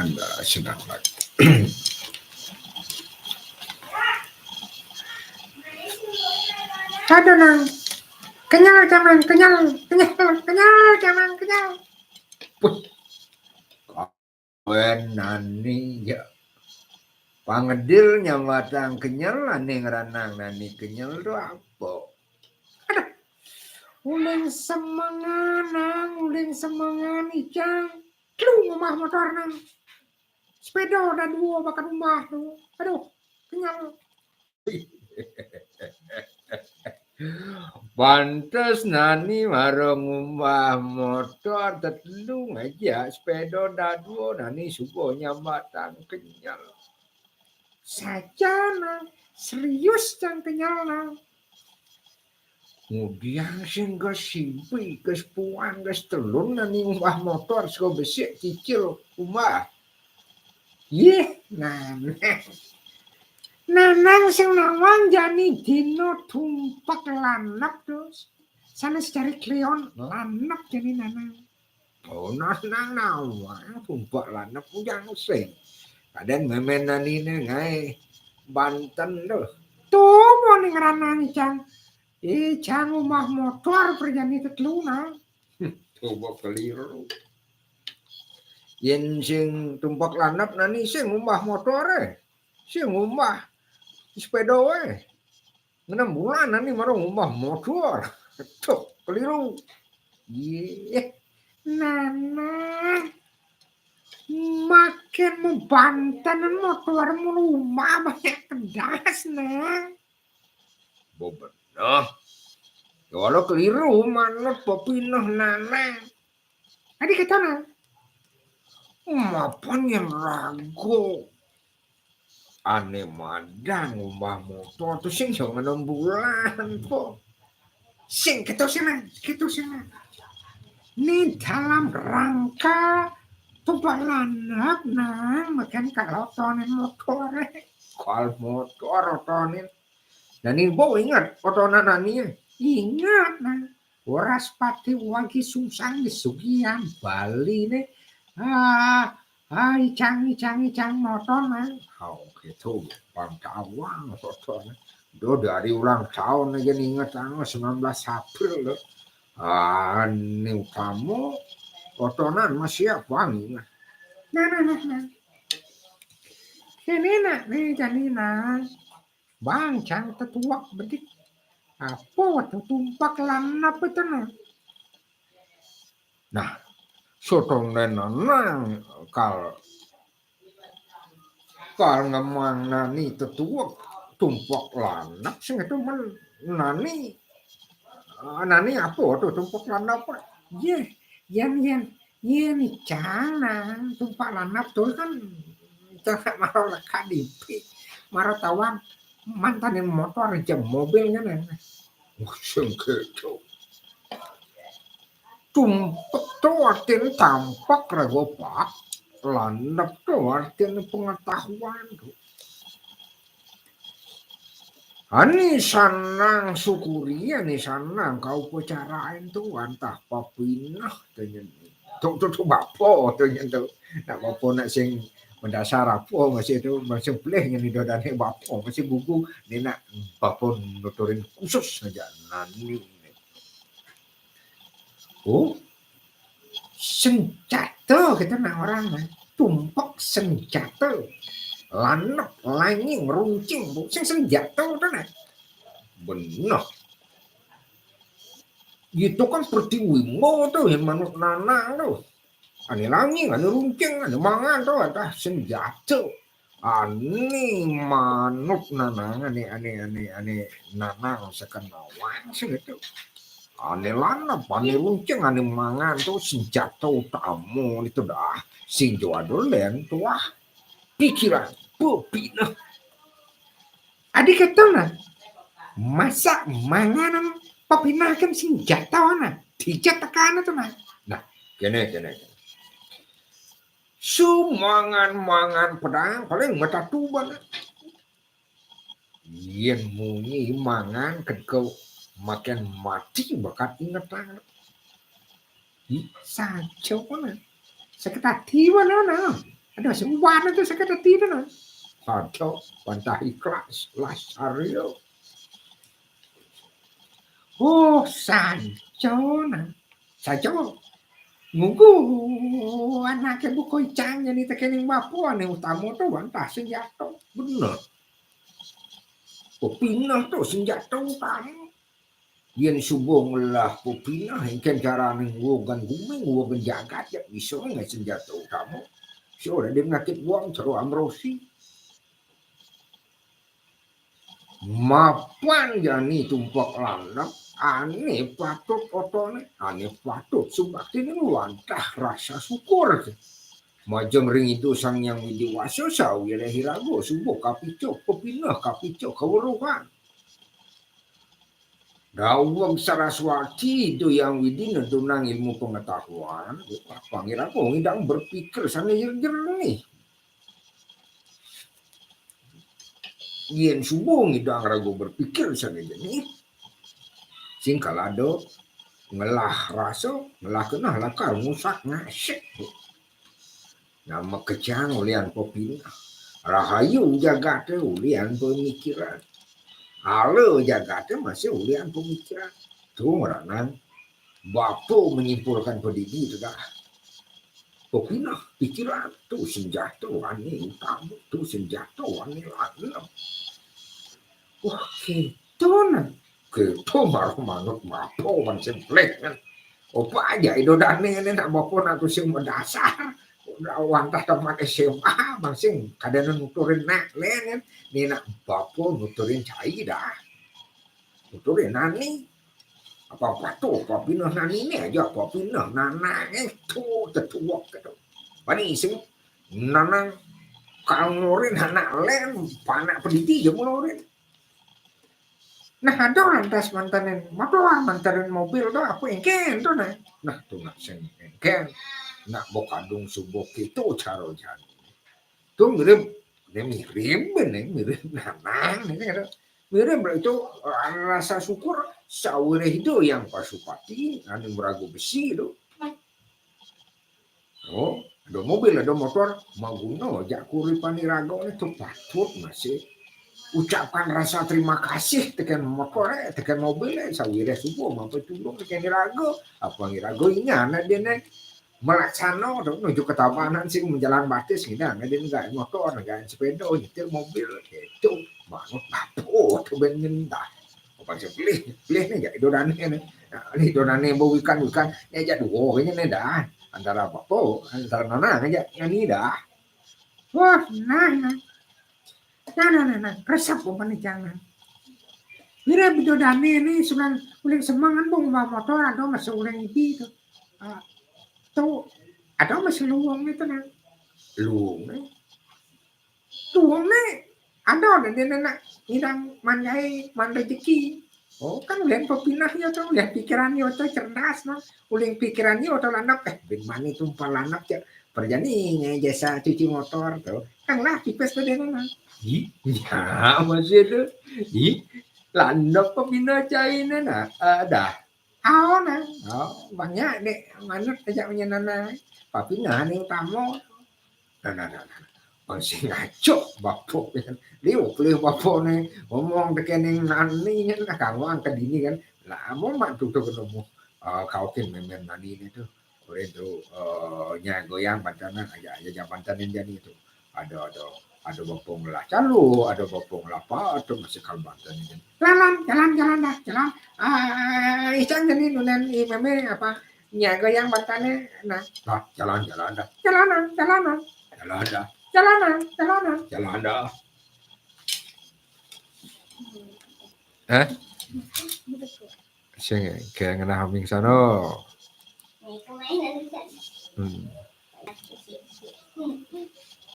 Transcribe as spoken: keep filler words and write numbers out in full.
Anda sedang lagi. Aduh, Nang. Kenyal, Cang, Nang. Kenyal, kenyal, kenyal, Cang, Nang. Kenyal. Puh. Kawen nani ya. Pangedil nyambatang kenyel, nani ngranang nani kenyel to apa? Aduh. Uling semengan, Nang. Uling semengan, Icang. Telu ngumah motor, Nang. Sepeda ada dua bakat ngumah to. Aduh, kenyal. Pantes nani mara ngumah motor tetelu ngajak sepeda dadua, nani suba nyambatang kenyel. Saja, Nang, serius, Cang, kenyel, Nang. Ngudiang sing ka sibih, ka sepuan, ka setelun nani ngumah motor, saka besik cicil ngumah. Yeh, Nanang. Nanang sing nawang jani dina tumpek lanep to. Sanés jari Kliwon, lanep jani Nanang. Oh, Nanang nawang tumpek lanep, ujang sing. Kadén mémén naniné ngaé banten to. To, muni ngranang, Cang. Icang ngumah motor perjani tetelu, Nang. Coba keliru. Yén sing tumpek lanep nani sing ngumah motoré. Sing ngumah sepéda waé. Enem bulan nani mara ngumah motor. Tuh, keliru. Yéh. Nanang. Makin membanten motor mulu, umah banyak kedas, Nang. Bebenah. Ya, walau keliru manut pepineh Nanang. Adi kata, Nang. Mapan yang ragu. Ané madan ngumah motor to sing jangan enem bulan to. Sing kéto sing, Nang, kéto sing, Nang. Ni dalam rangka tumpek lanep, Nang, makan kal otonin motor. Kal motor otonin. Nani bo inget otonan nani? Inget, Nang. Wraspati Wagi Sungsang di Sugihan, Bali né. Ah, ah, Icang, Icang, Icang motor, Nang. Oh, gitu. Pang tawang motor. Do dari ulang tahun aja inget, tanggal sembilan belas April lho. Ah, ni kamu otonan masih apa, Nang? Nah, nah, nah, nah. Sini, Nak, nih, jani, Nang. Bang, Cang tetuek bedik. Apa waktu tumpek lanep to, Nang? Nah, sotong Nanang kal, kal ngemang nani tetuek tumpek lanep sing kéto men nani. Ah, nani apa to tumpek lanep? Yéh, yén, yén, yén Icang, Nang, tumpek lanep to kan Icang mara leka dipi. Mara tawang mantanin motor jam mobil kan, Nang. Wah, sing kéto. Tumpek to artiné tampek raga, Pak. Lanep to artiné pengetahuan to. Ani sanang syukuri, ani sanang kaupacarain to, antah pepineh to nyén. To, to, to bapa to nyén to. Nak bapa nak sing mendasar apa masih to, masih pelih nyén dodané bapa, masih gugu né nak bapa nuturin khusus aja nani. Oh, senjata kita nak orang, Nang. Tumpek senjata. Lanep, langing, runcing, sing senjata to, Nang. Bener. Itu kan pertiwi mo to, yang manut Nanang to. Ané langing, ané runcing, ané mangan to, antah senjata. Ané manut Nanang, ané, ané, ané, ané Nanang sakenawang sing kéto. Ané lanep, ané runcing, ané mangan to senjata utama to dah. Sing juara lén to, ah, pikiran, pepineh. Adi kéto, Nang. Masa mangan pepineh kan senjata, Nang. Dija tekané to, Nang. Nah, kéné, kéné, kéné. Sumangan-mangan pedang paling matatu bana. Yén munyi mangan kedéka makin mati bakat ingetang. Ih, saja kana. Sakit ati bana, nah. Ada sing wana tu sakit hati tu nah. Ada pantah ikhlas, las ario. Oh, sajo nah. Sajo. Ngunggu anake buko icang jadi tekening bapo ane utamo tu wantah senjato. Bener. Pepineh tu senjato utamo. Yen suba ngelah pepineh, engken carane nguwugan gumi, nguwugan jagat, ya bisa ngai senjato utamo. Sio dadi penyakit wong, caro Amrosi. Mapan jani tumpek landep, ane patut otone, ane patut subaktine wantah rasa syukur. Majeng ring Ida Sang Hyang Widi Wasa, sawireh iraga suba kapica, pepineh kapica, kaweruhan. Daweg Saraswati Ida Hyang Widi nedunang ilmu pengetahuan, apang iraga ngidang berpikir sane jer-, jernih. Yen suba ngidang raga berpikir sane jernih, sing kalada ngelah rasa, ngelah keneh lakar ngusak ngasek. Nah, makejang ulihan pepineh. Rahayu jagate ulihan pemikiran. Ala jagate masih ulihan pemikiran. Tu ngranang bapa menyimpulkan padidi tu dah. Pepineh pikiran tu senjato ane utama, tu senjato ane lanang. Wah, keto nah. Keto baru manut bapa wan sing pelih kan. Apa aja Ida Dane ne nak bapa nak tu sing madasar. Udah wantah tamat S M A bang sing kadane nuturin nak len kan. Ni nak bapa nuturin cai dah. Nuturin nani. Apa-apa tu, apa pineh nani ne aja, apa pineh nanang tu tetuak tu. Bani sing nanang kal ngurin anak len, panak pedidi je ngurin. Nah, ada lantas mantanin motor, mantanin mobil tu, apa engken tu nah. Nah, tu nak sing engken. Nak bok kadung subuh kitu caro jani. Tu mirip, dia mirip bener, mirip nanang ini ada. Mirip itu rasa syukur sawireh Ida Hyang Pasupati anu maraga besi tu. Oh, ada mobil, ada motor, maguna jak kuripan iraga ni tu patut masih ucapkan rasa terima kasih teken motor eh, teken mobil eh, sawireh suba mampu tulung teken iraga. Apa iraga ingat dia ni melaksana tu nuju ketabanan sing menjalan batis ngidang dia enggak motor, enggak sepeda, nyetir mobil gitu. Manut bapa tu ben ngendah. Apa sih pelih, pelih ni jak Ida Dane ni. Nah, ni Ida Dane bau ikan-ikan, ni jak dua kayaknya ni dah. Antara bapa, antara nanang aja yang ni dah. Wah, nah, nah. Nah, nah, nah, nah. Resep apa ni jangan. Mira Ida Dane ni sulang uling semangan bung bawa motor ada masuk uling ibi tu. Ah, tu ada masuk luang ni tu nah. Luang ni. Luang ni ada dah dia nak ngidang mandai, mandai rezeki. Oh, kan ulian pepineh ya tu, ulian pikiran ya tu cerdas nah. Ulian pikiran ya tu lanap, eh, bin mani tu empat lanap je. Perjani ngai jasa cuci motor tu. Kan lah tipis tu dia nah. Ih, ya masih tu. Ih, lanap pepineh cai ni nah. Ah, dah. Au nah. Oh, banyak dek manut aja punya nanang. Papineh ni utama. Nah, nah, nah, nah. Bang sing ngaco bapa ni. Liu pelih bapa ni. Ngomong dekening nani kan kangwang ke dini kan. Lah, mau mak tu tu ketemu. Ah, kau kin memen nani ni tu. Oleh tu, eh, nya goyang bantanan aja, aja jam bantanan jani tu. Ada, ada, ada bapa ngelah calo, ada bapa ngelah apa tu masih kal bantanan jani. Jalan, jalan, jalan dah, jalan. Ah, isang jani nunan i meme apa? Nya goyang bantanan nah. Dah, jalan, jalan dah. Jalan dah, jalan dah. Jalan dah. Jalan dah, jalan dah. Jalan dah. Eh? Sing ke ngenah aming sana. Hmm.